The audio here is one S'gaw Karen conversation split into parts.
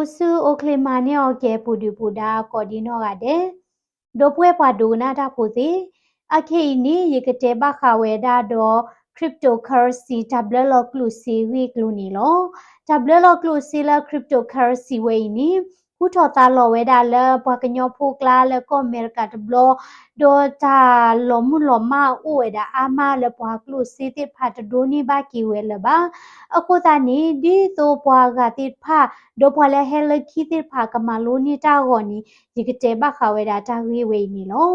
အိၣ်ဆူၣ်အိၣ်ချ့မၤန့ၢ်အီၤကဲ ပူၤဒုၣ်ပူၤဒါကိးဒံနီၢ်ဂၤဒဲး, ဒီပုၢ်ဝဲၢ်ပှၤဒိကနၣ်တၢ်ဖိသ့ၣ်, အခဲအံၤန့ၣ် ယကတဲဘၣ်ဃးဝဲဒၣ်ဒီး cryptocurrency တၢ်ဘျၢလီၤကျိၣ်စ့ဂ့ၢ်ကျိၤန့ၣ်လီၤ. တၢ်ဘျၢလီၤကျိၣ်စ့လၢ cryptocurrency ဝဲအံၤန့ၣ် ဟူထီၣ်သါလီၤဝဲဒၣ်လၢပှၤကညီဖိကျါလၢကီၢ်အမဲရကၤတဘျီ, ဒီးတၢ်လီၤမုၢ်လီၤမၢ်အိၣ်ဝဲဒၣ်အါမးလၢပှၤကျိၣ်စ့သ့ၣ်တဖၣ်တဒိးန့ၢ်ဘၣ်က့ၤဝဲလၢၤဘၣ်. အဃိသတးန့ၣ် ဒ်သိးပှၤဂၤသ့ၣ်တဖၣ် ဒီးပှၤလၢဟဲလၢခံသ့ၣ်တဖၣ်ကမၤလိန့ၢ်တၢ်အဂီၢ်န့ၣ် ယကတဲဘၣ်ဃးဝဲဒၣ်တၢ်ဂ့ၢ်ဝဲအံၤန့ၣ်လီၤ.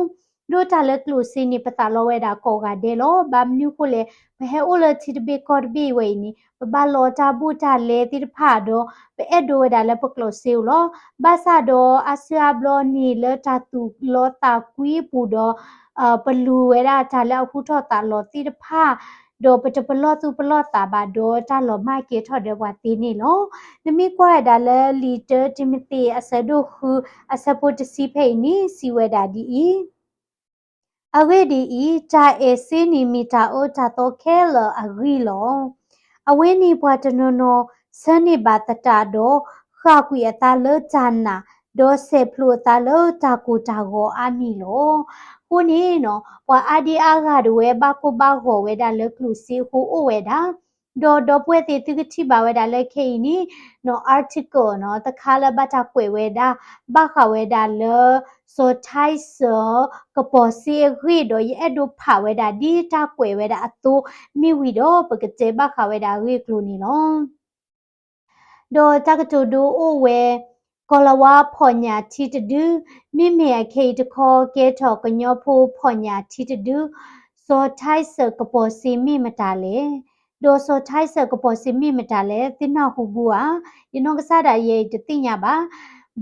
ဒီးတၢ်လၢကျိၣ်စ့န့ၣ် ပသးလီဝဲဒၣ်ကိးဂၤဒဲးလီၤ. ဘၣ်မနုၤအဃိလဲၣ်, ပဟဲအိၣ်လၢထံတဘ့ၣ်ကီၢ်တဘ့ၣ်ဝဲအံၤန့ၣ် ပဘၣ်လီတၢ်ဘူးတၢ်လဲသ့ၣ်တဖၣ်ဒီး ပအဲၣ်ဒိးဝဲဒၣ်လၢပကျိၣ်စ့အိၣ်လီၤ. ဘၣ်ဆၣ်ဒီးအါစုအါဘျီန့ၣ်လၢတၢ်သူၣ်လီသးကွံပူၤဒီး ပလူၤဝဲဒၣ်တၢ်လၢအဟူထီၣ်သါလီၤသ့ၣ်တဖၣ်, ဒီးပတပလီၢ်သူၣ်ပလီၢ်သးဘၣ်ဒီးတၢ်လီၤမၢ်ကဲထီၣ်ဒီးပှၤသ့န့ၣ်လီၤ. နမ့ၢ်ကွၢ်ဝဲဒၣ်လၢလံာ်တၢတံၤမသ့း အဆၢဒိၣ်ဃု အဆၢဖိတဆံဖဲအံၤန့ၣ် စံးဝဲဒၣ်ဒ်အံၤ, အဂ့ၢ်ဒ်အံၤ, တၢ်အဲၣ်စ့န့ၣ်မ့ၢ်တၢ်အၢတၢ်သီခဲလၢာ်အဂံၢ်လီၤ. အဝဲန့ၣ်ပှၤတနီၤနီၤ ဆၢန့ၢ်ဘၣ်သတးဒီး ဃၣ်ကွံာ်အသးလၢတၢ်နာ်, ဒီးဆဲးဖျိးအသးလၢတၢ်ကိၢ်တၢ်ဂီၤအါမံၤလီၤ. အဃိန့ၣ်နီၤ ပှၤအါဒံအါဂၤဒၣ်ဝဲဘၣ်ကိၢ်ဘၣ်ဂီၤဝဲဒၣ်လၢကျိၣ်စ့အဃိအိၣ်ဝဲဒၣ် ဒီးဒီပုၢ်ဝဲၢ်သ့ၣ်သုကထံၣ်ဘၣ်ဝဲဒၣ်လၢခဲအံၤန့ၣ်နီၤ article နီၤ တခါလၢဘၣ်တၢ်ကွဲးဝဲဒၣ် ဘၣ်ဃးဝဲဒၣ်လၢ စီၤထၢၣ်စၢၣ် ကပီၤစ့အဂ့ၢ်ဒီး ယအဲၣ်ဒိးဖးဝဲဒၣ်ဒ်တၢ်ကွဲးဝဲဒၣ်အသိး မ့ၢ်ဝံၤဒီး ပကတဲဘၣ်ဃးဝဲဒၣ်အဂ့ၢ်အကျိၤန့ၣ်လီၤ. ဒီးတၢ်ကတိၤဒိအိၣ်ဝဲ ကီၤလၤဝါဖီၣ်ညၣ်ထံတဒု, မ့မ့ၢ်အခဲအံၤတခီ ကဲထီၣ်ကညီဖိဖီၣ်ညၣ်ထံတဒု, စီၤထၢၣ်စၢၣ်ကပီၤစ့မ့ၢ်မတၤလဲၣ်. ဒီးစီၤထၢၣ်စၢၣ်ကပီၤစ့မ့ၢ်မတၤလဲၣ် သုနၢ်ဟူဘူးဧါ. ယနီၢ်ကစၢ်ဒၣ်ယဲအံၤတသ့ၣ်ညါဘၣ်.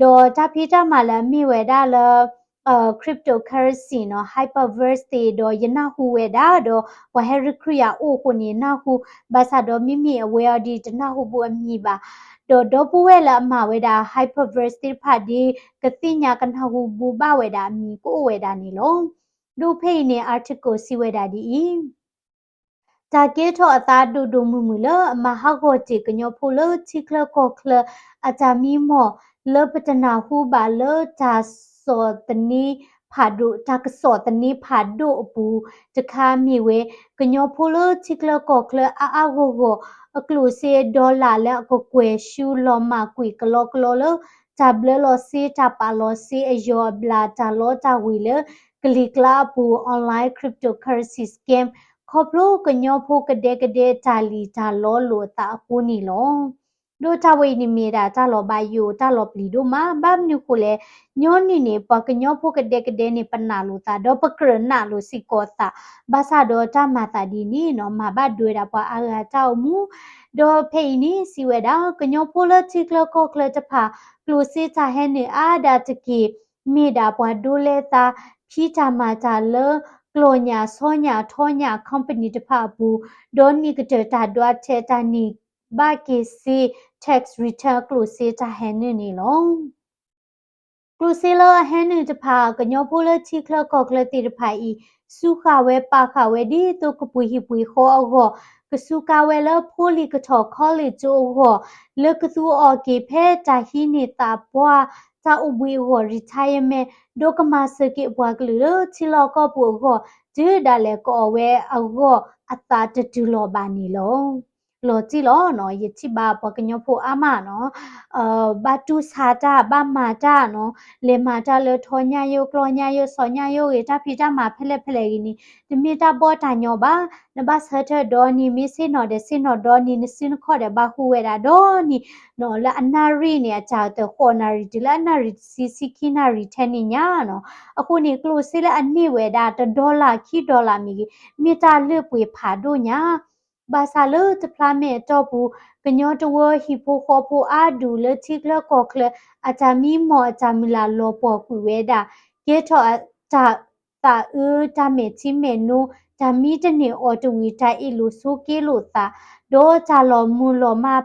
ဒီးတၢ်ဖံးတၢ်မၤလၢအမ့ၢ်ဝဲဒၣ်လၢ cryptocurrency နီၤ hyperverse သ့ၣ်ဒီး ယနၢ်ဟူဝဲဒၣ်ဒီး ပှၤဟဲရ့ခရံာ်ယၤအိၣ်အဃိန့ၣ် နၢ်ဟူ, ဘၣ်ဆၣ်ဒီးမ့မ့ၢ်အဝဲအီၤဒ်တနၢ်ဟူဘူးအမံၤဘၣ်. ဒီးဒီပုၢ်ဝဲၢ်လၢအမၤဝဲဒၣ် hyperverse သ့ၣ်တဖၣ်ဒ် ကသ့ၣ်ညါကနၢ်ဟူဘူးဘၣ်ဝဲဒၣ်အမံၤကအိၣ်ဝဲဒၣ်န့ၣ်လီၤ. ဒီးဖဲအံၤန့ၣ် article စံးဝဲဒၣ်ဒ်အံၤ တၢ်ကဲထီၣ်အသးဒိၣ်ဒိၣ်မုၢ်မုၢ်လၢအမၤဟးဂီၤတ့ၢ်ကညီဖိလၢထံချၢကီၢ်ချၢ အတၢ်မံမီၢ်လၢပတနၢ်ဟူဘၣ်လၢတၢ်စီၣ်သန့ဖးဒိၣ်, တၢ်ကစီၣ်သန့ဖးဒိၣ်အပူၤတခါမ့ၢ်ဝဲ ကညီဖိလၢထံချၢကီၢ်ချၢအါအါဂီၢ်ဂီၢ် အကျိၣ်စ့ dollar လၢအကကွဲၢ်ဆူလီၤမၢ်ကွံာ်ကလီကလီလၢ တၢ်ဘျၢလီၤစ့တၢ်ပာ်လီၤစ့အယီၤအဘျၣ်တၢ်လီတၢ်ဝ့ၤလၢ ကလံၤကျါအပူၤ online cryptocurrency scam ခီဖျိကညီဖိကဒဲကဒဲတၢ်လံၣ်တၢ်လီလိာ်အသးအဃိန့ၣ်လီၤ. ဒီးတၢ်ဝဲအံၤန့ၣ်မ့ၢ်ဒၣ်တၢ်လီၤဘၣ်ယိၣ်တၢ်လီၤပျံၤဒိၣ်မး ဘၣ်မနုၤဃိလဲၣ်, ညီနုၢ်န့ၣ် ပှၤကညီဖိကဒဲကဒဲန့ၣ် ပနာ်လိာ်သး ဒီးပကြၢးနာ်လိာ်စ့ၢ်ကီးသး, ဘၣ်ဆၣ်ဒီးတၢ်မၤသးဒ်န့ၣ်နီၤ မၤဘၣ်ဒိဝဲဒၣ်ပှၤအါဂၤတၢ်အိၣ်မူ, ဒီးဖဲအံၤန့ၣ် စံးဝဲဒၣ် ကညီဖိလၢထံချၢကီၢ်ချၢတဖၣ် ကျိၣ်စ့တၢ်ဟဲနုာ်အါဒၣ်တက့ၢ် မ့ၢ်ဒၣ်ပှၤဒိလဲသး ဖံးတၢ်မၤတၢ်လၢ ကျီၢ်ညၣ် ဆီညၣ် ထီညၣ် company တဖၣ်အပူၤ, ဒီးန့ၢ်ကတၢၢ်တၢ်ဒွးထဲးတၢ်န့ၢ်ဘၣ်က့ၤစ့ tax return အကျိၣ်စ့တၢ်ဟဲနုာ်န့ၣ်လီၤ. ကျိၣ်စ့လၢအဟဲနုာ်တဖၣ် ကညီဖိလၢထံချၢကီၢ်ချၢသ့ၣ်တဖၣ်အံၤ စူးဃာ်ဝဲပာ်ဃာ်ဝဲဒ်သိးကပှ့ၤဟံၣ်ပှ့ၤဃီအဂီၢ်, ကစူးကါဝဲလၢဖိလံၤကထီၣ် college အဂီၢ်, လၢကသူအီၤက့ၤဖဲတၢ်ဟံးန့ၢ်သးပှၢ် တၢ်အိၣ်ဘှံးအဂီၢ် retirement, ဒီးကမၤစၢၤက့ၤပှၤကလုာ်လၢထံလီၢ်ကီၢ်ပူၤအဂီၢ် တုၤဒၣ်လဲာ်ကအီၣ်ဝဲအဂီၢ်အသးတတုၤလီၤဘၣ်န့ၣ်လီၤ. လီၤတံၢ်လီၤနီၤ, ယထံၣ်ဘၣ်ပှၤကညီဖိအါမးနီၤ, ဘၣ်တူၢ်ဆါတၢ် ဘၣ်မၤတၢ်နီၤ, လဲၤမၤတၢ်လၢထီညၣ်ယိၣ် ကျီၢ်ညၣ်ယိၣ် ဆီညၣ်ယိၣ်ဂ့ၤ တၢ်ဖံးတၢ်မၤဖဲလဲၣ်ဖဲလဲၣ်ဂ့ၤန့ၣ် တမ့ၢ်တၢ်ဘီၣ်တၢ်ညီဘၣ်. နဘၣ်ဆၢထၢၣ်ဒီနံၤ မ့ၢ်ဆ့ၣ်နီၤဒီးဆ့ၣ်နီၤဒီနံၤ နစုနခီၣ်ဒီးဘၣ်ဟူးဝဲဒၣ်ဒီနံၤနီၤ, လၢအနၣ်ရံၣ်န့ၣ် အစှၤကတၢၢ်ဃိးနၣ်ရံၣ်တုၤလၢအနၣ်ရံၣ်တဆံ ဆံခံနၣ်ရံၣ်ထဲန့ၣ်ညါနီၤ. အဃိန့ၣ် ကျိၣ်စ့လၢအန့ၢ်ဝဲဒၣ် တ dollar ခံ dollar မ့ၢ်ဂ့ၤ မ့ၢ်တၢ်လၢပှဲၤဖးဒိၣ်ညါ ဘၣ်ဆၣ်လၢတဖျါမဲာ်အတီၢ်ပူၤ ကညီတဝၢဟံၣ်ဖိဃီဖိအါဒူၣ်လၢထံချၢကီၢ်ချၢ အတၢ်မံမီၢ်အတၢ်မုၢ်လၢ်လီၤပှီၢ်ကွံာ်ဝဲဒၣ် ကဲထီၣ်တၢ်သးအၢ တၢ်မဲာ်ထံမဲာ်နိ တၢ်မံတန့ၢ်အီၣ်တဝံၤ တၢ်အ့ၣ်လိာ်ဆိးက့လိာ်သး ဒီးတၢ်လီၤမုၢ်လီၤမၢ်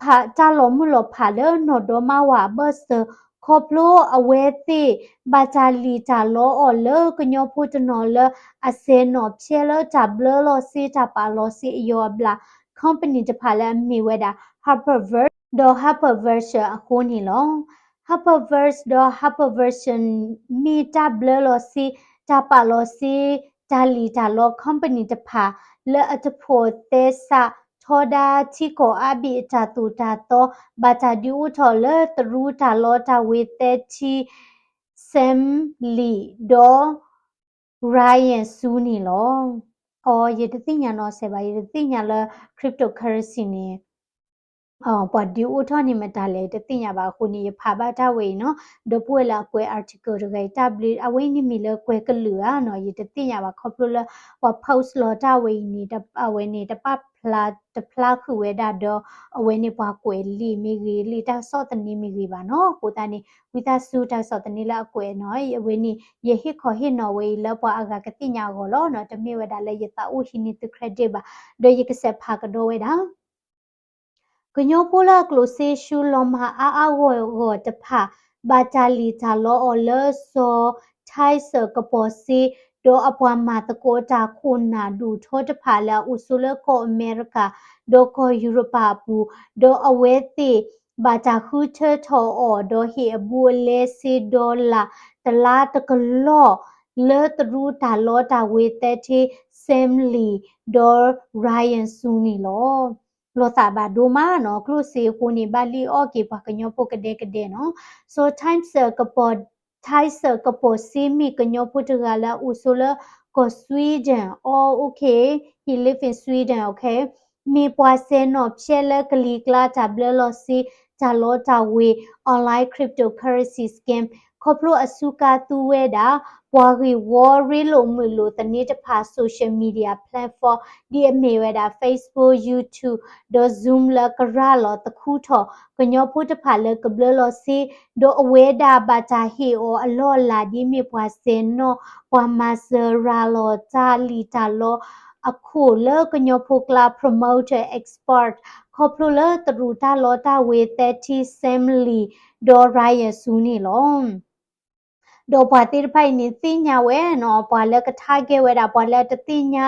ဖး တၢ်လီၤမုၢ်လီၤဖးလၢနီၢ်ဒီမါဝၤအဘၢၣ်စၢၤ ခီဖျိအဝဲသ့ၣ် ဘၣ်တၢ်လံၣ်တၢ်လီအီၤလၢကညီဖိတနီၤလၢအစဲၤနီၣ်ဖျဲလၢတၢ်ဘျၢလီၤစ့တၢ်ပာ်လီၤစ့အယီၤအဘျၣ် company တဖၣ်လၢအမ့ၢ်ဝဲဒၣ် Harperverse ဒီး Harper Version အဃိန့ၣ်လီၤ. Harper Verse ဒီး Harper Version မ့ၢ်တၢ်ဘျၢလီၤစ့, တၢ်ပာ်လီၤစ့, တၢ်လံၣ်တၢ်လီ company တဖၣ် လၢအတဖိးသဲစးထီဒါထံကီၢ်အါဘ့ၣ်အတၢ်သိၣ်တၢ်သီ ဘၣ်တၢ်ဒုးအိၣ်ထီၣ်လၢတရူးတၢ်လီတၢ်ဝ့ၤသဲထံ Sam Lee ဒီး Ryan Su န့ၣ်လီၤ. အိ ယတသ့ၣ်ညါနီစဲးဘၣ်, ယတသ့ၣ်ညါလၢ cryptocurrency န့ၣ် ပှၤဒုးအိၣ်ထီၣ်န့ၣ်မတၤလဲၣ် ယတသ့ၣ်ညါဘၣ်အဃိန့ၣ် ယဖးဘၣ်တၢ်ဝဲအံၤနီၤ, ဒီပုၢ်ဝဲၢ်လၢအကွဲး article တဂၤအံၤ တၢ်ဘျုး အဝဲအံၤန့ၣ်မ့ၢ်လၢကွဲးကလုာ်ဧါနီၤ, ယတသ့ၣ်ညါဘၣ်ခီဖျိလၢ ပှၤ post လီၤတၢ်ဝဲအံၤန့ၣ် အဝဲန့ၣ် တပာ်ဖျါ တဖျါဃုာ်ဝဲဒၣ်ဒီး အဝဲန့ၣ်ပှၤကွဲးလံာ်မ့ၢ်ဂ့ၤ လံာ်တၢ်ကစီၣ်သန့မ့ၢ်ဂ့ၤဘၣ်နီၤ, အဃိသတးန့ၣ် ဝံသးစူၤတၢ်ကစီၣ်သန့လၢအကွဲးနီၤ, အဝဲန့ၣ် ယဟ့ၣ်ခီဟ့ၣ်နီၤဝဲအံၤလၢပှၤအဂၤကသ့ၣ်ညါအဂီၢ်လီၤနီၤ, တမ့ၢ်ဝဲဒၣ်လၢယသးအိၣ်ဟံးန့ၢ်သု credit ဘၣ်, ဒီးယကစဲးဖးကဒီးဝဲဒၣ် ကညီဖိလၢအကျိၣ်စ့ဆူလီၤမၤအါအါဂီၢ်ဂီၢ်တဖၣ် ဘၣ်တၢ်လံၣ်တၢ်လီအီၤလၢစီၤ ထၢၣ်စၢၣ်ကပီၤစ့ ဒီးအပှၤမၤသကိးတၢ်ခိၣ်နၢ်ဒိၣ်ထီတဖၣ်လၢအအိၣ်ဆိးလၢကီၢ်အမဲရကၤ ဒီးကီၢ်ယူရပၤအပူၤ, ဒီးအဝဲသ့ၣ်ဘၣ်တၢ်ဃုထၢထီၣ်အီၤ ဒီးဟ့ၣ်အဘူးအလဲစ့ dollar တလါတကလီၢ် လၢတရူးတၢ်လီတၢ်ဝ့ၤသဲထံ Sam Lee ဒီး Ryan Su န့ၣ်လီၤ. လီၤသးဘၣ်ဒိမးနီၤ, ကျိၣ်စ့အဃိန့ၣ် ဘၣ်လံၣ်အီၣ်က့ၤပှၤကညီဖိကဒဲကဒဲနီၤ, စီၤ ထၢၣ်စၢၣ်ကပီၤ ထၢၣ်စၢၣ်ကပီၤစ့မ့ၢ်ကညီဖိတဂၤလၢအအိၣ်ဆိးလၢကီၢ် Sweden, အိ okay, he live in Sweden, okay, မ့ၢ်ပှၤစဲၤနီၣ်ဖျဲးလၢကလံၤကျါတၢ်ဘျၢလီၤစ့ တၢ်လီတၢ်ဝ့ၤ online cryptocurrency scam ခီဖျိအစူးကါသူဝဲဒၣ် ပှၤဂ့ၢ်ဝီရ့လိာ်မုာ်လိာ်သန့တဖၣ် social media platform ဒ်အမ့ၢ်ဝဲဒၣ် Facebook, YouTube ဒီး Zoom လၢကရၤလီၤသခူထီၣ် ကညီဖိတဖၣ်လၢကဘျၢလီၤစ့, ဒီးအဝဲဒၣ်ဘၣ်တၢ်ဟ့ၣ်အီၤအလီၢ်အလၤဒ်မ့ၢ်ပှၤစဲၤနီၣ် ပှၤမၤစၢၤရၤလီၤတၢ်လံၣ်တၢ်လီအခိၣ်လၢကညီဖိကျါ promoter expert ခီဖျိလၢတရူးတၢ်လီတၢ်ဝ့ၤသဲထံ Sam Lee ဒီး Ryan Su န့ၣ်လီၤ. ဒီးပှၤသ့ၣ်တဖၣ်အံၤန့ၣ်သ့ၣ်ညါဝဲနီၤ, ပှၤလၢကထါကဲဝဲဒၣ် ပှၤလၢတသ့ၣ်ညါ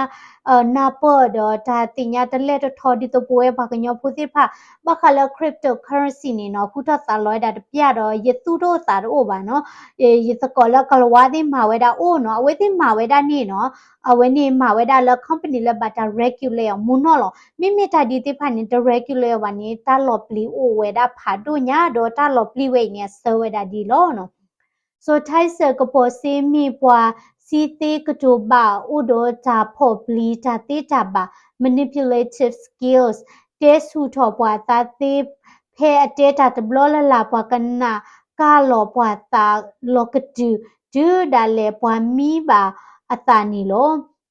နၢ်ပၢၢ်ဒီးတၢ်သ့ၣ်ညါတလဲၢ်တထီဒ်သိးပဝဲပှၤကညီဖိသ့ၣ်တဖၣ်, ဘၣ်ဃးလၢ cryptocurrency န့ၣ်နီၤ, ဃုထီၣ်သးလီဝဲဒၣ်တပျၢ်ဒီး ယသူၣ်တအိၣ်သးတအိၣ်ဘၣ်နီၤ, ယသကိးလၢကလၤဝါသ့ၣ်မၤဝဲဒၣ်အိၣ်နီၤ, အဝဲသ့ၣ်မၤဝဲဒၣ်န့ၣ်နီၤ, အဝဲန့ၣ်မၤဝဲဒၣ်လၢ company လၢဘၣ်တၢ် regulate အီၤမူနီၢ်လီၤ. မ့မ့ၢ်တၢ်ဒ်သ့ၣ်တဖၣ်န့ၣ် တ regulate အီၤဘၣ်န့ၣ် တၢ်လီၤပျံၤအိၣ်ဝဲဒၣ်ဖးဒိၣ်ညါ ဒီးတၢ်လီၤပျံၤဝဲအံၤန့ၣ် အဆၢဝဲဒၣ်ဒ်လီၤနီၤ. စီၤထၢၣ်စၢၣ်ကပီၤစ့မ့ၢ်ပှၤစံးသ့ကတိၤဘၣ် အိၣ်ဒီးတၢ်ဖီၣ်ပျံၤတၢ်သ့တၢ်ဘၣ် manipulative skills တဲဆူၣ်ထီၣ်ပှၤသးသ့ ဖဲအတဲတၢ်တဘျီလၢ်လၢ် ပှၤကနၣ်ကၢ်လီၤပှၤသးလီၤကတုာ် တုၤဒၣ်လဲာ်ပှၤမံဘၣ်အသးန့ၣ်လီၤ.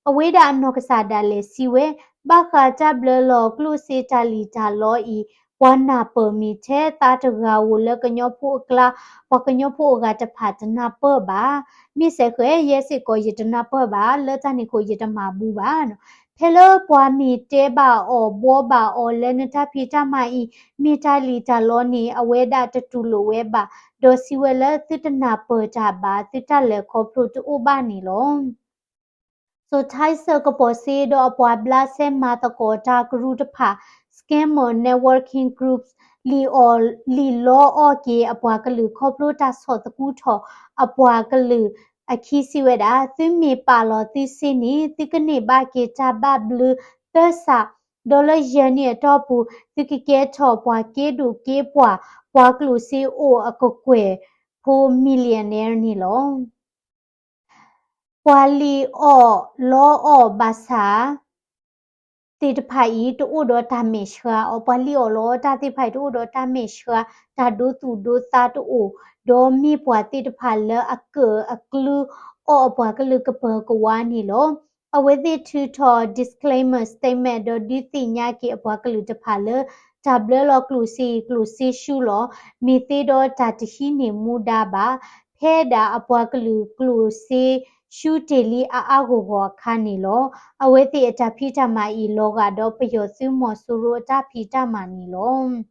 အဝဲဒၣ်အနီၢ်ကစၢ်ဒၣ်လဲာ်စံးဝဲ, ဘၣ်ဃးတၢ်ဘျၢလီၤကျိၣ်စ့တၢ်လံၣ်တၢ်လီအံၤ ပှၤနၢ်ပၢၢ်မ့ၢ်ထဲသးတဂၤဧိၤလၢကညီဖိအကျါ, ပှၤကညီဖိအဂၤတဖၣ်တနၢ်ပၢၢ်ဘၣ်. မ့ၢ်စဲဃဲ ယဲစ့ၢ်ကီးယတနၢ်ပၢၢ်ဘၣ်, လၢတၢ်န့ၣ်အဃိယတမၤဘူးဘၣ်နီၤ. ဖဲလၢပှၤမ့ၢ်တဲဘၣ်အီၤ ဘှီဘၣ်အီၤလၢနတၢ်ဖံးတၢ်မၤအံၤ မ့ၢ်တၢ်လံၣ်တၢ်လီန့ၣ် အဝဲဒၣ်တတူၢ်လိာ်ဝဲဘၣ်, ဒီးစံးဝဲလၢသုတနၢ်ပၢၢ်တၢ်ဘၣ်, သုတၢ်လဲၤခီဖျိတအိၣ်ဘၣ်န့ၣ်လီၤ. စီၤထၢၣ်စၢၣ်ကပီၤစ့ဒီးအပှၤဘျးစဲမၤသကိးတၢ်ကရူၢ်တဖၣ် scammer networking groups လံၣ်အီၣ် လံၣ်လီအီၣ်က့ၤအပှၤကလုာ် ခီဖျိတၢ်ဆီၣ်သကူထီၣ်အပှၤကလုာ်အခံစံးဝဲဒၣ်, သုမ့ၢ်ပာ်လီၤသုစ့န့ၣ် သုကန့ၢ်ဘၣ်က့ၤတၢ်ဘၣ်ဘျုးသၢစး, ဒီးလၢယဲၢ်နံၣ်အတီၢ်ပူၤ သုကကဲထီၣ်ပှၤက့ဒိၣ်က့ပှၢ် ပှၤကျိၣ်စ့အိၣ်အကကွဲၢ်ဖိ millionaire န့ၣ်လီၤ. ပှၤလံၣ်အီၣ်လီအီၣ်ဘၣ်ဆၣ် သ့ၣ်တဖၣ်အံၤ တအိၣ်ဒီးတၢ်မဲာ်ဆှးအီၤ, ပှၤလံၣ်အီၣ်လီအီၣ်တၢ်သ့ၣ်တဖၣ်အံၤ တအိၣ်ဒီးတၢ်မဲာ်ဆှး, တၢ်ဒိသူၣ်ဒိသးတအိၣ်, ဒီးမ့ၢ်ပှၤသ့ၣ်တဖၣ်လၢအကၢၣ်အကျူအီၣ်အပှၤကလုာ်ကပၢၤကဝါန့ၣ်လီၤ. အဝဲသ့ၣ်ထုးထီၣ် disclaimer statement ဒီးဒုးသ့ၣ်ညါက့ၤအပှၤကလုာ်တဖၣ်လၢ တၢ်ဘျၢလီၤကျိၣ်စ့အံၤ ကျိၣ်စ့ဆူလီၤ, မ့ၢ်သ့ဒီးတၢ်တဟံးန့ၢ်မူဒါဘၣ်, ဖဲဒၣ်အပှၤကလုာ်ကျိၣ်စ့ဆူတ့ၢ်လံအါအါဂီၢ်ဂီၢ်အခါန့ၣ်လီၤ. အဝဲသ့ၣ်အတၢ်ဖံးတၢ်မၤအံၤ လီၤဂာ်ဒီးပယီၤသုးမီၤစိရိၤအတၢ်ဖံးတၢ်မၤန့ၣ်လီၤ.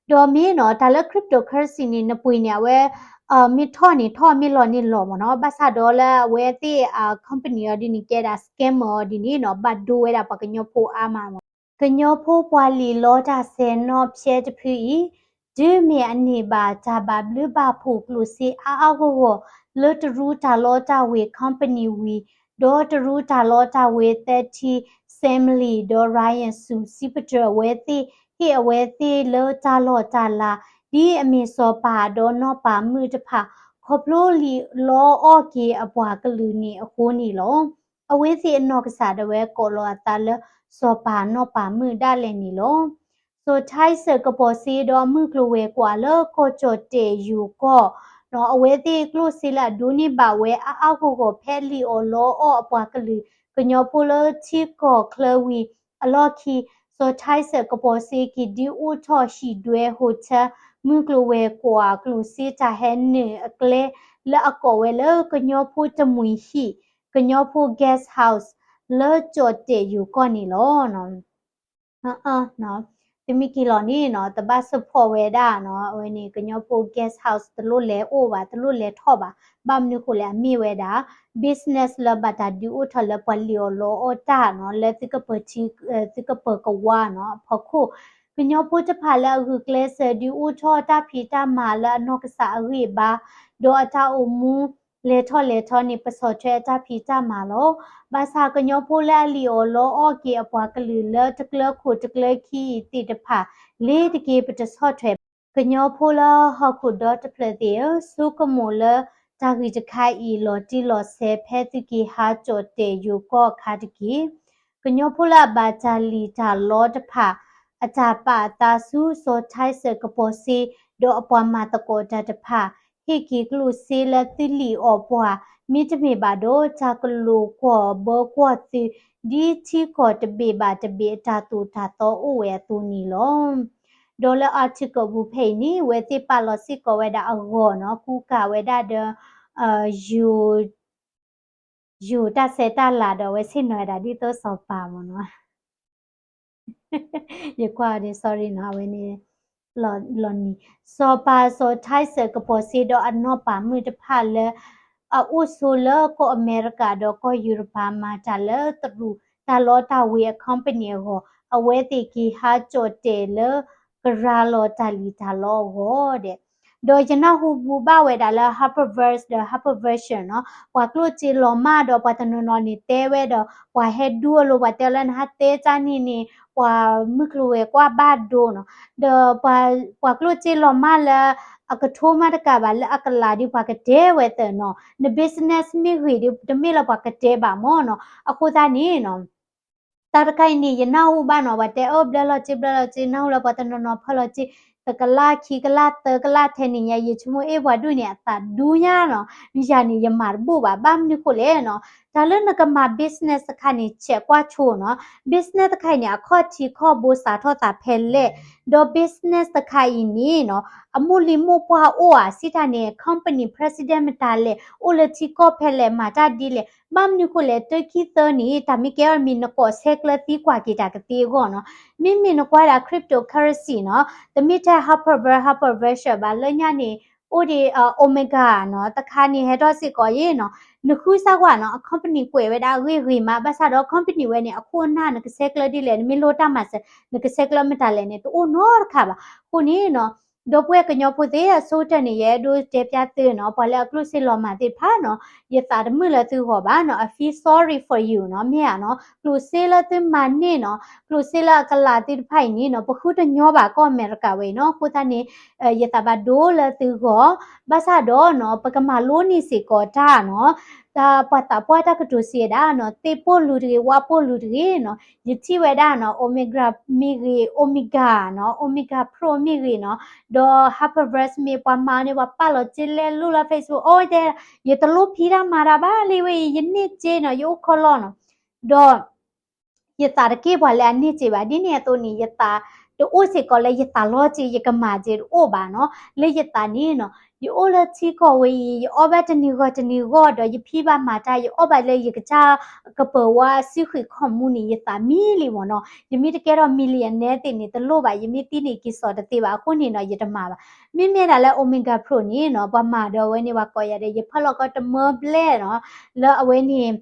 ဒီးမ့ၢ်နီၤ တၢ်လၢ cryptocurrency န့ၣ် နပှ့ၤန့ၣ် အဝဲ မ့ၢ်ထီၣ်န့ၣ်ထီၣ် မ့ၢ်လီၤန့ၣ်လီၤမ့ၢ်နီၤ, ဘၣ်ဆၣ်ဒီးလၢအဝဲသ့ၣ်အ company အီၤဒ်န့ၣ် ကဲဒၣ် scammer အီၤဒ်န့ၣ်နီၤ ဘၣ်ဒိဝဲဒၣ်ပှၤကညီဖိအါမးမ့ၢ်နီၤ. ကညီဖိပှၤလံာ်လီတၢ်ဆဲးနီၣ်ဖျဲတဖုအံၤ တုၤမ့ၢ်အန့ၢ်ဘၣ်တၢ်ဘၣ်ဘျုးဘၣ်ဖှိၣ်ကျိၣ်စ့အါအါဂီၢ်ဂီၢ် လၢတရူးတၢ်လီတၢ်ဝ့ၤ company ဝံၤ ဒီးတရူးတၢ်လီတၢ်ဝ့ၤ သၢထံ Sam Lee ဒီး Ryan Su စံးပတြၢၤအဝဲသ့ၣ် ဟ့ၣ်အဝဲသ့ၣ်လၢတၢ်လီၢ်တၢ်လၤ ဒ်အမ့ၢ်စီၤပၤဒီးနီၢ်ပၤမုၣ်တဖၣ် ခီဖျိလံာ်လီအီၣ်က့ၤအပှၤကလုာ်န့ၣ်အဃိန့ၣ်လီၤ. အဝဲသ့ၣ်အနီၢ်ကစၢ်ဒၣ်ဝဲကိးလီၤအသးလၢ စီၤပၤနီၢ်ပၤမုၣ်ဒၣ်လဲာ်န့ၣ်လီၤ. စီၤထၢၣ်စၢၣ်ကပီၤစ့ဒီးမုၢ်ကျိၤဝဲၤကွာ်လၢကီၢ်ကၠီၣ်တဲၣ်ယိၤကီၢ် အဝဲသ့ၣ်ကျိၣ်စ့လၢအဒိးန့ၢ်ဘၣ်ဝဲအါအါဂီၢ်ဂီၢ်ဖဲလံာ်အီၣ်လီအီၣ်အပှၤကလုာ် ကညီဖိလၢထံကီၢ်ချၢဝံၤအလီၢ်ခံ စီၤထၢၣ်စၢၣ်ကပီၤစ့က့ၤဒုးအိၣ်ထီၣ်ဟံၣ်ဒွဲ hotel မုၢ်ကျိၤဝဲၤကွာ်ကျိၣ်စ့တၢ်ဟဲနုာ်အကျဲ လၢအကိးဝဲလၢကညီဖိတမှံၤဟံၣ် ကညီဖိ guest house လၢကၠီၣ်တဲၣ်ယိၤကီၢ်န့ၣ်လီၤ. သုမ့ၢ်က့ၤလီၤန့ၣ်နီၤ တဘၣ် support ဝဲဒၣ်နီၤ အဝဲန့ၣ် ကညီဖိ guest house တလိၣ်လဲၤအိၣ်ဘၣ် တလိၣ်လဲၤထီၣ်ဘၣ် ဘၣ်မနုၤဃိလဲၣ် အမ့ၢ်ဝဲဒၣ် business လၢဘၣ်တၢ်ဒုးအိၣ်ထီၣ်လၢပှၤလံာ်အီၣ်လီအီၣ်တၢ်နီၤ လၢသုကပၢၤထံ သုကပၢၤကဝါနီၤ အဖီခိၣ် ကညီဖိတဖၣ်လၢအဂုာ်ကျဲးစၢးဒုးအိၣ်ထီၣ်တၢ်ဖံးတၢ်မၤလၢအနီၢ်ကစၢ်အဂံၢ်အဘါ ဒီးအတၢ်အိၣ်မူ လဲၤထီၣ်လဲၤထီန့ၣ် ပဆီၣ်ထွဲအတၢ်ဖံးတၢ်မၤလီၤ. ဘၣ်ဆၣ်ကညီဖိလၢအလံာ်အီၣ်လီအီၣ်က့ၤအပှၤကလုာ်လၢတကျၢၤခိၣ်တကျၢၤခံအံၤသ့ၣ်တဖၣ် လ့ၤတက့ၤပတဆီၣ်ထွဲဘၣ်. ကညီဖိလၢဟီၣ်ခိၣ်ဒီတဖျၢၣ်သ့ၣ်ဧၢ, ဆိကမိၣ်လၢတၢ်ဂံၢ်တခါအံၤလီၤတံၢ်လီၤဆဲးဖဲသုက့ၤဟးကၠီၣ်တဲၣ်ယိၤကီၢ်အခါတက့ၢ်. ကညီဖိလၢအဘၣ်တၢ်လံၣ်တၢ်လီတဖၣ် အတၢ်ပာ်အသးဆူစီၤထၢၣ်စၢၣ်ကပီၤစ့ ဒီးအပှၤမၤသကိးတၢ်တဖၣ် ဟ့ၣ်က့ၤကျိၣ်စ့လၢသုလံာ်အီၣ်ပှၤ, မ့တမ့ၢ်ဘၣ်ဒီး တၢ်ကလိာ်ကွီၢ်ဘၢကွီၢ်သု ဒ်ထံကီၢ်တဘ့ၣ်ဘၣ်တဘ့ၣ်အတၢ်သိၣ်တၢ်သီအိၣ်ဝဲအသိးန့ၣ်လီၤ. ဒီးလၢ article ပူၤဖဲအံၤန့ၣ် အဝဲသ့ၣ်ပာ်လီၤစ့ၢ်ကီးဝဲဒၣ်အဂီၢ်နီၤ ကူကၤဝဲဒၣ်ဒီး ယိၤတၢ်ဆဲးတၢ်လၤဒီးအဝဲဆ့ၣ်နီၤဝဲဒၣ်ဒ်သိးစီၤပၤမ့ၢ်နီၤ ယကွၢ်အီၤဒီး sorry နီၤ အဝဲန့ၣ် လီၤနံၤ စီၤပၤစီၤထၢၣ်စၢၣ်ကပီၤစ့ဒီးအနီၢ်ပၤမုၣ်တဖၣ်လၢ အအိၣ်ဆိးလၢကီၢ်အမဲရကၤဒီးကီၢ်ယူရပၤ မၤတၢ်လၢတရူးတၢ်လီတၢ်ဝ့ၤအ company အဂီၢ် အဝဲသ့ၣ်က့ၤဟးကၠီၣ်တဲၣ်လၢ ကရၤလီၤတၢ်လံၣ်တၢ်လီအဂီၢ်ဒဲး ဒီးယနၢ်ဟူဘူးဘၣ်ဝဲဒၣ်လၢ Harperverse ဒီး Harperverse နီၤ ပှၤကျိၣ်စ့လီၤမၢ်ဒီးပှၤတနီၤနီၤန့ၣ်တဲဝဲဒီး ပှၤဟဲဒူအလိၤ ပှၤတဲလၢနဟးတဲတၢ်န့ၣ်န့ၣ် ပှၤမုၢ်ကျိၤဝဲၤကွာ်ဘၣ်ဒိနီၤ ဒီးပှၤကျိၣ်စ့လီၤမၢ်လၢ အကထိမးတကးဘၣ်လၢအကလးဒီးပှၤကတဲဝဲသၢနီၤ န business မ့ၢ်ဂ့ၤဒီး တမ့ၢ်လၢပှၤကတဲဘၣ်မ့ၢ်နီၤ အဃိသတးန့ၣ်နီၤ တၢ်တခါအံၤန့ၣ် ယနၢ်ဟူဘၣ်နီၤ ပှၤတဲအၢဘျၢလီၤစ့ ဘျၢလီၤစ့ နၢ်ဟူလၢပှၤတနီၤနီၤဖၢလီၤစ့ တကလးခံကလးသၢကလးထဲန့ၣ်ညါ ယဆိကမိၣ်အ့ၣ်ပှၤဒူၣ်န့ၣ် အသးဒူညါနီၤ ယၤန့ၣ် ယမၤတဘူၣ်ဘၣ် ဘၣ်မနုၤဃိလဲၣ်နီၤ တၢ်လၢနကမၤ business တခါန့ၣ် ဆဲးကွၢ်ဆိနီၤ business တခါအံၤန့ၣ် အခီၣ်ထံးခီၣ်ဘိစးထီၣ်သးဖဲလဲၣ် ဒီး business တခါအံၤန့ၣ်နီၤ အမိၢ်လံၤမိၢ်ပှၢ်အိၣ်ဧါ စံးတၢ်န့ၣ် company president မတၤလဲၣ် အိၣ်လၢထံကီၢ်ဖဲလဲၣ် မၤတၢ်ဒ်လဲၣ် ဘၣ်မနုၤဃိလဲၣ် တၢခံသၢန့ၣ် တၢ်မ့ၢ်ကဲအီၤမ့ၢ် နကိးဆဲးကျၢသံကွၢ်က့ၤတၢ်ကသ့အဂီၢ်နီၤ မ့မ့ၢ်နကွၢ်ဒၣ် cryptocurrency နီၤ တမ့ၢ်ထဲ Harperverse Harperverse ဘၣ် လၢညါန့ၣ် အိၣ်ဒံး Omega နီၤ တခါန့ၣ် ဟဲထီၣ်စ့ၢ်ကီးယဲနီၤ နဃုစၢ်ကွၢ်နီၤ အ company ကွဲးဝဲဒၣ်အဂ့ၢ်ဂ့ၤမး ဘၣ်ဆၣ်ဒီး company ဝဲန့ၣ် အခိၣ်အနၢ် နကဆဲးကျၢဒ်လဲၣ် နမ့ၢ်လိၣ်တၢ်မၤစၢၤ နကဆဲးကျၢမတၤလဲၣ်န့ၣ် တအိၣ်နီတခါဘၣ် အဃိန့ၣ်နီၤ ဒီပုၢ်ဝဲၢ်ကညီဖိသ့ၣ် အဆိကတၢၢ်န့ၣ် ယအဲၣ်ဒိးတဲဖျါသုနီၤ ပှၤလၢအကျိၣ်စ့လီၤမၢ်သ့ၣ်တဖၣ်နီၤ ယသးတမုာ်လၢသုဂီၢ်ဘၣ်နီၤ I feel sorry for you နီၤ မ့ၢ်ဧါနီၤ ကျိၣ်စ့လၢသုမၤန့ၢ်နီၤ ကျိၣ်စ့လၢအကလးသ့ၣ်တဖၣ်အံၤန့ၣ်နီၤ ပဃုတညီဘၣ်ကီၢ်အမဲရကၤဝဲအံၤနီၤ အဃိသတးန့ၣ် ယသးဘၣ်ဒိလၢသုဂီၢ် ဘၣ်ဆၣ်ဒီးနီၤ ပကမၤလိန့ၢ်စ့ၢ်ကီးတၢ်နီၤ တၢ်ပှၤသးပှၢ်တၢ်ကတိၤစံးဝဲဒၣ်နီၤ သ့ၣ်ပိၢ်လူၤတဂ့ၤ ဝၣ်ပိၢ်လူၤတဂ့ၤနီၤ ယထံၣ်ဝဲဒၣ်နီၤ Omega မ့ၢ်ဂ့ၤ Omega နီၤ Omega Pro မ့ၢ်ဂ့ၤနီၤ ဒီး Harperverse မ့ၢ်ပှၤမၤန့ၢ် ပှၤပာ်လီၤစ့လဲၤလိၣ်လၢ Facebook အိၣ်တဲ ယတလိၣ်ဖံးတၢ်မၤတၢ်ဘၣ်လံဝဲအံၤ ယန့ၢ်စ့နီၤ ယအိၣ်ခီလီနီၤ ဒီး ယသးတက့ၢ်ပှၤလၢအန့ၢ်စ့ဘၣ် ဒ်န့ၣ်အသိးန့ၣ် ယသးတအိၣ်စ့ၢ်ကီးလၢယသးလီစ့ ယကမၤစ့တအိၣ်ဘၣ်နီၤ လၢယသးန့ၣ်နီၤ ယအိၣ်လၢထံကီၢ်ဝဲအံၤ ယအီၣ်ဘၣ်တနံၤဂီၢ်တနံၤဂီၢ်ဒီး ယဖံးဘၣ်မၤတၢ် ယအီၣ်ဘၣ်လၢယကစၢ်ကပၢၤဝါစုဃံးခီၣ်မူန့ၣ် ယသးမံလံမ့ၢ်နီၤ ယမ့ၢ်တကဲထီၣ် millionaire သ့ၣ်န့ၣ် တလိၣ်ဘၣ် ယမ့ၢ်သံန့ၣ်က့ၤစိာ်တသ့ဘၣ် အဃိန့ၣ်နီၤ ယတမၤဘၣ် မ့မ့ၢ်ဒၣ်လၢ Omega Pro န့ၣ်နီၤ ပှၤမၤဒီးအဝဲန့ၣ် ပှၤကိးယၤဒီး ယဖၢလီၤကီတမၢဘျဲၣ်နီၤ လၢအဝဲန့ၣ်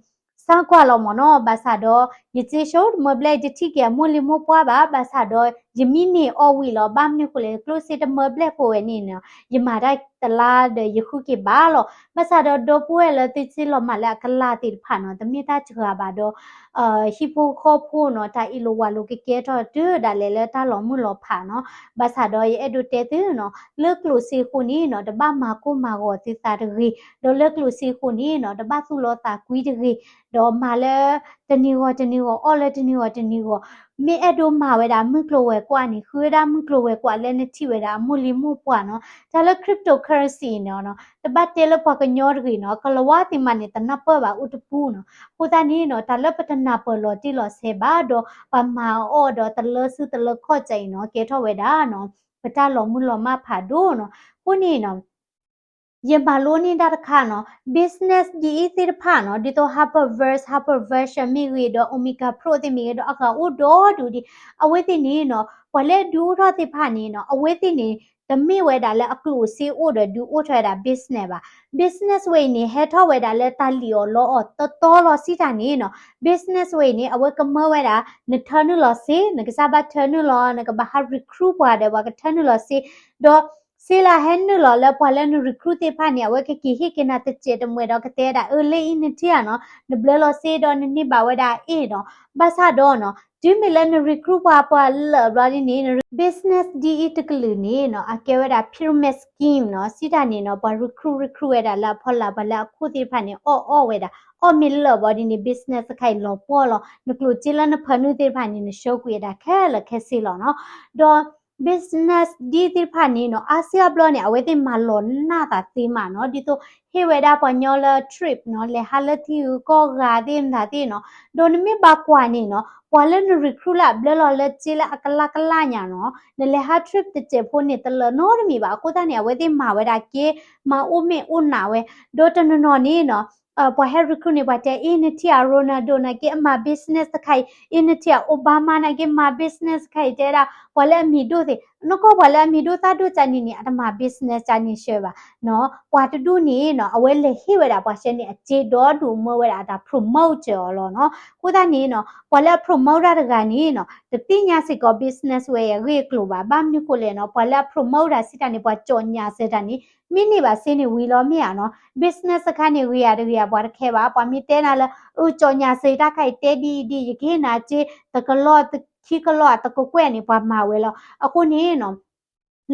တၢ်ကွၢ်လီၤမ့ၢ်နီၤ, ဘၣ်ဆၣ်ဒီး ယစ့ဆိတမၢဘျဲၣ် ယတထံၣ်က့ၤအမိၢ်လံၤမိၢ်ပှၢ်ဘၣ်, ဘၣ်ဆၣ်ဒီး ယမံန့ၢ်အီၣ်ဝံၤလီၤ. ဘၣ်မနုၤဃိလဲၣ် ကျိၣ်စ့တမၢဘျဲၣ်ဖိဝဲန့ၣ်နီၤ ယမၤတၢ်တလါဒီးယဃုက့ၤဘၣ်လီၤ. ဘၣ်ဆၣ်ဒီး ဒီပုၢ်ဝဲၢ်လၢသုစ့လီၤမၢ်လၢအကလးသ့ၣ်တဖၣ်နီၤ တမ့ၢ်တၢ်စှၤဘၣ်ဒီး ဟံၣ်ဖိဃီဖိနီၤ တၢ်အ့ၣ်လိာ်ဝးလိာ်ကကဲထီၣ်တုၤဒၣ်လဲာ်လၢတၢ်လီၤမုၢ်လီၤဖးနီၤ. ဘၣ်ဆၣ်ဒီးယအဲၣ်ဒိးတဲသုနီၤ လၢကျိၣ်စ့အဃိန့ၣ်နီၤ တဘၣ်မၤကိၢ်မၤဂီၤသုသးတဂ့ၤ, ဒီးလၢကျိၣ်စ့အဃိန့ၣ်နီၤ တဘၣ်သူၣ်လီသးကွံတဂ့ၤ, ဒီးမၤလၢတနံၤဂီၤတနံၤဂီၤ အီၣ်လၢတနံၤဂီၤတနံၤဂီၤ, မ့ၢ်အဲၣ်ဒိးမၤဝဲဒၣ်မုၢ်ကျိၤဝဲၤကွာ်န့ၣ် ဃုဝဲဒၣ်မုၢ်ကျိၤဝဲၤကွာ်လၢနထံၣ်ဝဲဒၣ်အမိၢ်လံၤမိၢ်ပှၢ်နီၤ. တၢ်လၢ cryptocurrency န့ၣ်နီၤ တဘၣ်တဲလၢပှၤကညီတဂ့ၤနီၤ ကလၤဝါသ့ၣ်မးန့ၣ် တနၢ်ပၢၢ်ဘၣ်အိၣ်တပူၤနီၤ. အဃိသတးန့ၣ်နီၤ တၢ်လၢပတနၢ်ပၢၢ်လီၤတံၢ်လီၤဆဲးဘၣ်ဒီး ပမၤအီၣ်ဒီးတလၢစုတလၢခီၣ်စးအံၤနီၤ ကဲထီၣ်ဝဲဒၣ်နီၤ ပတၢ်လီၤမုၢ်လီၤမၢ်ဖးဒိၣ်နီၤ. အဃိန့ၣ်နီၤ ယမၤလိန့ၢ်တၢ်တခါနီၤ business ဒ်အံၤသ့ၣ်တဖၣ်နီၤ ဒ်သိး Harvard Verse, Harvard Version မ့ၢ်ဂ့ၤဒီး Omega Pro သ့ၣ်မ့ၢ်ဂ့ၤဒီး အဂၤအိၣ်ဒီဒူၣ်ဒံး အဝဲသ့ၣ်န့ၣ်နီၤ ပှၤလၢအဒုးအိၣ်ထီၣ်သ့ၣ်တဖၣ်န့ၣ်နီၤ အဝဲသ့ၣ်န့ၣ် တမ့ၢ်ဝဲဒၣ်လၢအကျိၣ်စ့အိၣ်ဒီးဒုးအိၣ်ထီၣ်ဝဲဒၣ် business ဘၣ်. business ဝဲအံၤန့ၣ် ဟဲထီၣ်ဝဲဒၣ်လၢတၢ်လံၣ်အီၣ်လီအီၣ်တီတီလီၤစံးတၢ်န့ၣ်နီၤ business ဝဲအံၤန့ၣ် အဝဲကမၢဝဲဒၣ် နထၢနုာ်လီၤစ့ နကစၢ်ဘၣ်ထၢနုာ်လီၤ နကဘၣ်ဟး recruit ပှၤဒီးပှၤကထၢနုာ်လီၤစ့ ဒီး စ့လၢဟဲနုာ်လီၤလၢပှၤလၢန recruit သ့ၣ်တဖၣ်န့ၣ် အဝဲကက့ၤဟ့ၣ်က့ၤနၤတစဲးတမှဲဒီးကတဲဒၣ် အၢ လၢအံၤနထံၣ်ဧါနီၤ နဘျၢလီၤစ့ဒီးနန့ၢ်ဘၣ်ဝဲဒၣ်အ့ၣ်နီၤ. ဘၣ်ဆၣ်ဒီးနီၤ တုၤမ့ၢ်လၢန recruit ပှၤပှၤလၢာ်ဘျီဒ်န့ၣ် business ဒ်အံၤတကလုာ်န့ၣ်နီၤ အကဲဝဲဒၣ် pyramid scheme နီၤ စံးတၢ်န့ၣ်နီၤ ပှၤ recruit recruit ဝဲဒၣ်လၢအဖီလာ် ပှၤလၢအခိၣ်သ့ၣ်တဖၣ်န့ၣ် အီၣ်အီၣ်ဝဲဒၣ် အီၣ်မ့ၢ်လၢာ်ဘျီဒ်န့ၣ် business တခါအံၤလီၤပှီၢ်လီၤ နကျိၣ်စ့လၢနဖၢနုာ်သ့ၣ်တဖၣ်န့ၣ် နဆှၢကွံာ်ဝဲဒၣ်ခဲလၢာ်ခဲဆ့လီၤနီၤ. ဒီး business ဒ်သ့ၣ်တဖၣ်န့ၣ်နီၤ အါစုအါဘျီန့ၣ် အဝဲသ့ၣ်မၤလီၤနၢ်သးသ့မးနီၤ ဒ်သိး ဟ့ၣ်ဝဲဒၣ်ပှၤညီလၢ trip နီၤ လဲၤဟးလၢထံဂုၤကီၢ်ဂၤသ့ၣ်မတၤသ့ၣ်နီၤ ဒီးနမ့ၢ်ဘၣ်ကွၢ်န့ၣ်နီၤ ပှၤလၢန recruit လၢအဘျၢလီၤလၢစ့လၢအကလၢ်ကလၢ်ညါနီၤ နလဲၤဟး trip တစဲးဖိန့ၣ် တလၢာ်နီတမံၤဘၣ် အဃိသတးန့ၣ် အဝဲသ့ၣ်မၤဝဲဒၣ်က့ မၤအိၣ်မ့ၣ်အိၣ်နးဝဲ ဒီးတနီၤနီၤန့ၣ်နီၤ ပှၤဟဲ recruit န့ၣ် ပှၤတဲ အ့ နထံၣ်အ Ronaldo နာ်က့ အမၤ business တခါအံၤ အ့ နထံၣ်အ Obama နာ်က့ မၤ business တခါအံၤ တဲဒၣ် ပှၤလၢအမံၤဒိၣ်သ့ၣ် နကီၢ်ပှၤလၢအမံၤဒိၣ်သၣ်ဒိၣ်ကန့ၣ်န့ၣ် အတမၤ business ကန့ၣ်ဆှၢဘၣ်နီၤ ပှၤတဒူၣ်န့ၣ်နီၤ အဝဲလဲၤဟ့ၣ်ဝဲဒၣ်ပှၤဆှၢန့ၣ် အစ့ဒီဒူၣ်မၢဝဲဒၣ်အတၢ် promote အီၤလီၤနီၤ အဃိသတးန့ၣ်နီၤ ပှၤလၢအ promote တၢ်တဂၤန့ၣ်နီၤ တသ့ၣ်ညါစ့ၢ်ကီး business ဝဲအဂ့ၢ်အကျိၤဘၣ် ဘၣ်မနုၤဃိလဲၣ်နီၤ ပှၤလၢအ promote တၢ်စံးတၢ်န့ၣ် ပှၤကၠီၣ်ညၣ်စၢၤတၢ်န့ၣ် မ့ၢ်န့ၢ်ဘၣ်စ့န့ၣ်ဝံၤလီၤမ့ၢ်ဧါနီၤ business တခါန့ၣ် ဂ့ၤဧါတဂ့ၤဧါ ပှၤတခဲဘၣ် ပှၤမ့ၢ်တဲနၤလၢ အၢ ကၠီၣ်ညၣ်စၢၤတၢ်ခါအံၤ တဲဒ်အံၤဒ်အံၤ ယကဟ့ၣ်နၤစ့ တကလီၢ်ခံကလီၢ် တကကွဲၢ်န့ၣ် ပှၤမၤဝဲလီၤ အဃိန့ၣ်နီၤ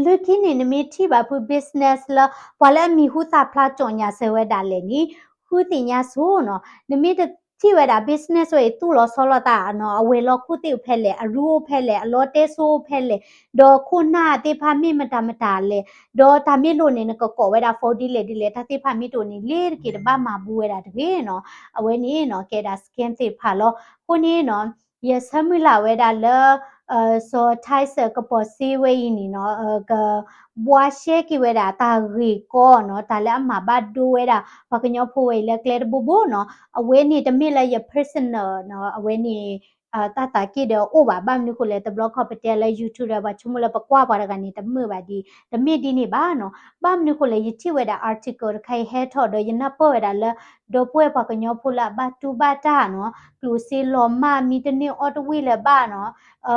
လၢခံန့ၣ် နမ့ၢ်ထံၣ်ဘၣ်ဖု business လၢ ပှၤလၢအမံၤဟူသၣ်ဖျါကၠီၣ်ညၣ်စၢၤဝဲဒၣ်လဲာ်န့ၣ် ဃုသ့ၣ်ညါဆိနီၤ နမ့ၢ်တထံၣ်ဝဲဒၣ် business ဝဲအံၤ သူၣ်လီၤဆီလီၤသးနီၤ အဝဲၤလီၢ်ခိၣ်သ့ၣ်အိၣ်ဖဲလဲၣ် အရူအိၣ်ဖဲလဲၣ် အလီတဲစိအိၣ်ဖဲလဲၣ် ဒီးခိၣ်နၢ်သ့ၣ်တဖၣ်မ့ၢ်မတၤမတၤလဲၣ် ဒီးတၢ်မ့ၢ်လိၣ်န့ၣ် နကကိးဝဲဒၣ် phone ဒ်လဲၣ်ဒ်လဲၣ် တၢ်သ့ၣ်တဖၣ်မ့ၢ်တအိၣ်န့ၣ် လ့ၤတက့ၤတဘၣ်မၤဘူးဝဲဒၣ်တဂ့ၤနီၤ အဝဲန့ၣ်နီၤ ကဲဒၣ် scam သ့ၣ်တဖၣ်လီၤ အဃိန့ၣ်နီၤ ယဆၢမုၢ်လၢ်ဝဲဒၣ်လၢ စီၤထၢၣ်စၢၣ် ကပီၤစ့ဝဲအံၤန့ၣ်နီၤ က ဘှါရှဲက့ၤဝဲဒၣ်တၢ်ဂ့ၢ်ကီနီၤ တၢ်လၢအမၤဘၣ်ဒိဝဲဒၣ် ပှၤကညီဖိဝဲအံၤလၢကျဲတဘိဘိနီၤ အဝဲန့ၣ်တမ့ၢ်လၢယ personal နီၤ အဝဲန့ၣ် တၢ်သးက့ၣ်ဒီးအိၣ်ဘၣ် ဘၣ်မနုၤဃိလဲၣ် တဘျီခီပတဲလၢ YouTube ဒီးပှၤဆိကမိၣ်လၢပကွၢ်ပှၤတဂၤန့ၣ် တမုာ်ဘၣ်ဒ် တမ့ၢ်ဒ်န့ၣ်ဘၣ်နီၤ ဘၣ်မနုၤဃိလဲၣ် ယထံၣ်ဝဲဒၣ် article တခါအံၤဟဲထီၣ်ဒီး ယနၢ်ပၢၢ်ဝဲဒၣ်လၢ ဒီပုၢ်ဝဲၢ်ပှၤကညီဖိလၢအဘၣ်တူၢ်ဘၣ်တၢ်နီၤ ကျိၣ်စ့လီၤမၢ် မံတန့ၢ်အီၣ်တဝံၣ်လၢၤဘၣ်နီၤ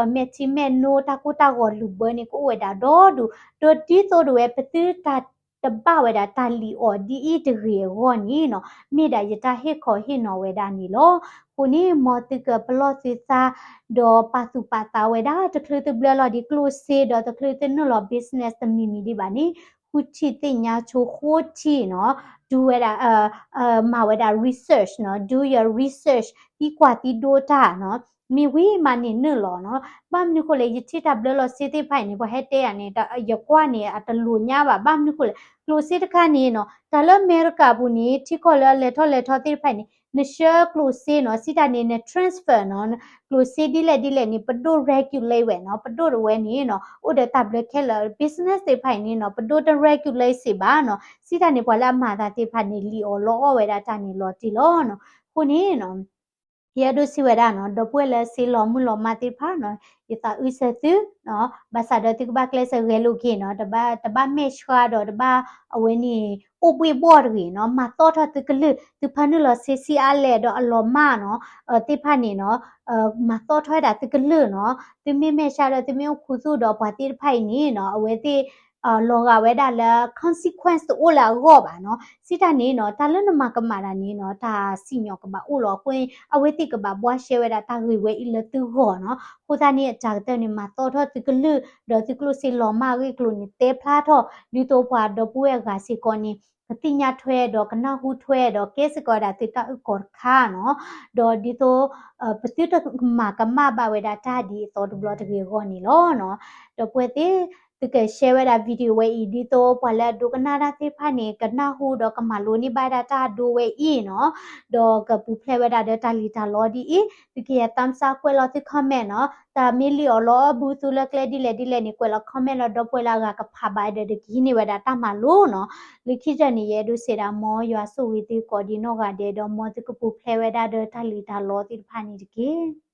မဲာ်ထံမဲာ်နိ တၢ်ကိၢ်တၢ်ဂီၤလုၢ်ဘၢန့ၣ် ကအိၣ်ဝဲဒၣ်ဒီဒူၣ် ဒီးဒ်သိးဒၣ်ဝဲ ပသုတၢ်တဘၣ်ဝဲဒၣ်တၢ်လံၣ်အီၣ်ဒ်အံၤတဂ့ၤအဂီၢ်န့ၣ်နီၤ မ့ၢ်ဒၣ်ယတၢ်ဟ့ၣ်ခီဟ့ၣ်နီၤဝဲဒၣ်န့ၣ်လီၤ. အဃိန့ၣ် မ်သုကပလီၢ်သုသး ဒီးပာ်သူၣ်ပာ်သးဝဲဒၣ် တချုးသုဘျၢလီၤဒံးကျိၣ်စ့ ဒီးတချုးသုနုာ်လီၤ business တမံၤမံၤဒံးဘၣ်န့ၣ် ဃုထံၣ်သ့ၣ်ညါဆိဃိထံၣ်နီၤ ဒုးဝဲဒၣ် မၤဝဲဒၣ် research နီၤ do your research သံကွၢ်သံဒိတၢ်နီၤ မ့ၢ်ဝံၤမးန့ၣ်နုာ်လီၤနီၤ ဘၣ်မနုၤဃိလဲၣ် ယထံၣ်တၢ်ဘျၢလီၤစ့သ့ၣ်တဖၣ်အံၤန့ၣ် ပှၤဟဲတဲယၤန့ၣ် ယကွၢ်န့ၣ် အတလိၤညါဘၣ် ဘၣ်မနုၤဃိလဲၣ် ကျိၣ်စ့တခါန့ၣ်နီၤ တၢ်လၢအမဲရကၤပူၤန့ၣ် ထံကီၢ်လၢအလဲၤထီၣ်လဲၤထီသ့ၣ်တဖၣ်အံၤန့ၣ် နဆှၢကျိၣ်စ့နီၤ စံးတၢ်န့ၣ် န transfer နီၤ ကျိၣ်စ့ဒ်လဲၣ်ဒ်လဲၣ်န့ၣ် ပဒိၣ် regulate ဝဲနီၤ ပဒိၣ်တဝဲန့ၣ်နီၤ အိၣ်ဒီးတၢ်ဘျၢခဲလၢာ် business သ့ၣ်တဖၣ်အံၤန့ၣ်နီၤ ပဒိၣ်တ regulate စ့ၢ်ဘၣ်နီၤ စံးတၢ်န့ၣ် ပှၤလၢအမၤသးသ့ၣ်တဖၣ်န့ၣ် လံၣ်အီၣ်လီအီၣ်ဝဲဒၣ်တၢ်န့ၣ်လီၤတံၢ်လီၤနီၤ အဃိန့ၣ်နီၤ ယအဲၣ်ဒိးစံးဝဲဒၣ်နီၤ ဒီပုၢ်ဝဲၢ်လၢစ့လီၤမုၢ်လီၤမၢ်သ့ၣ်တဖၣ်နီၤ ယသးအုးစၢၤသုနီၤ ဘၣ်ဆၣ်ဒီးသုကဘၣ်ကျဲးစၢးဂဲၤလိာ်က့ၤနီၤ တဘၣ် တဘၣ်မဲာ်ဆှးဒီးတဘၣ်အဝဲန့ၣ် အိၣ်ဘှ့ၣ်ဘီၣ်တဂ့ၤနီၤ, မၤသီၣ်ထီၣ်သုကလုၢ်, သုဖၢနုာ်လီၤဆ့ဆံအါလဲၣ်ဒီးအလီၤမၢ်နီၤ, သ့ၣ်တဖၣ်န့ၣ်နီၤ, မၤသီၣ်ထီၣ်ဝဲဒၣ်သုကလုၢ်နီၤ, သုမ့ၢ်မဲာ်ဆှးဒီးသုမ့ၢ်အိၣ်ခူသူၣ်ဒီးပှၤသ့ၣ်တဖၣ်အံၤန့ၣ်နီၤ, အဝဲသ့ၣ် လီၤဂာ်ဝဲဒၣ်လၢ consequence တအိၣ်လၢအဂီၢ်ဘၣ်နီၤ, စံးတၢ်န့ၣ်နီၤ, တၢ်လၢနမၤကမၣ်တၢ်န့ၣ်နီၤ, တၢ်စံၣ်ညီၣ်ကဘၣ်အိၣ်လီၤအဃိ, အဝဲသ့ၣ်ကဘၣ်ဘှါရှဲဝဲဒၣ်တၢ်ဂ့ၢ်ဝဲအံၤလၢသုဂီၢ်နီၤ, အဃိသတးန့ၣ် အတၢ်ကတၢၢ်န့ၣ် မၤသီၣ်ထီၣ်သုကလုၢ်, ဒီးသုကျိၣ်စ့လီၤမၢ်အဂ့ၢ်အကျိၤန့ၣ် တဲဖျါထီၣ် ဒ်သိးပှၤဒီပုၢ်ဝဲၢ်အဂၤစ့ၢ်ကီးန့ၣ် ကသ့ၣ်ညါထွဲဒီးကနၢ်ဟူထွဲဒီးကဲစ့ၢ်ကီးဝဲဒၣ်သုတၢ်အုၣ်ကီၤတခါနီၤ, ဒီးဒ်သိး ပသုတမၤကမၣ်ဘၣ်ဝဲဒၣ်တၢ်ဒ်အသိးတဘျီတဂ့ၤအဂီၢ်န့ၣ်လီၤနီၤ, ဒီပုၢ်ဝဲၢ်သ့ၣ် သုက share ဝဲဒၣ် video ဝဲအံၤ ဒ်သိးပှၤလၢအဒိကနၣ်တၢ်သ့ၣ်တဖၣ်န့ၣ် ကနၢ်ဟူဒီးကမၤလိန့ၢ်ဘၣ်ဝဲဒၣ်တၢ်အဒိဝဲအံၤနီၤ, ဒီးကပူၤဖျဲးဝဲဒၣ်ဒီးတၢ်လံၣ်တၢ်လီဒ်အံၤ, သုကဟဲ thumbs up ကွဲးလီၤသု comment နီၤ, တၢ်မ့ၢ်လံၣ်အီၤလီၤအီၤဘုသူလၢကျဲဒ်လဲၣ်ဒ်လဲၣ်န့ၣ် ကွဲးလီၤ comment လီၤ ဒီပုၢ်ဝဲၢ်လၢအဂၤကဖးဘၣ်ဒီး ဒကဟံးန့ၢ်ဝဲဒၣ်တၢ်မၤလိနီၤ, လၢခံကတၢၢ်န့ၣ် ယအဲၣ်ဒိးစံးဒၣ် မ်ယွၤဆိၣ်ဂ့ၤသုကိးဒံးနီၢ်ဂၤဒဲး ဒီးမ်သုကပူၤဖျဲးဝဲဒၣ်ဒီးတၢ်လံၣ်တၢ်လီသ့ၣ်တဖၣ်န့ၣ်တက့ၢ်.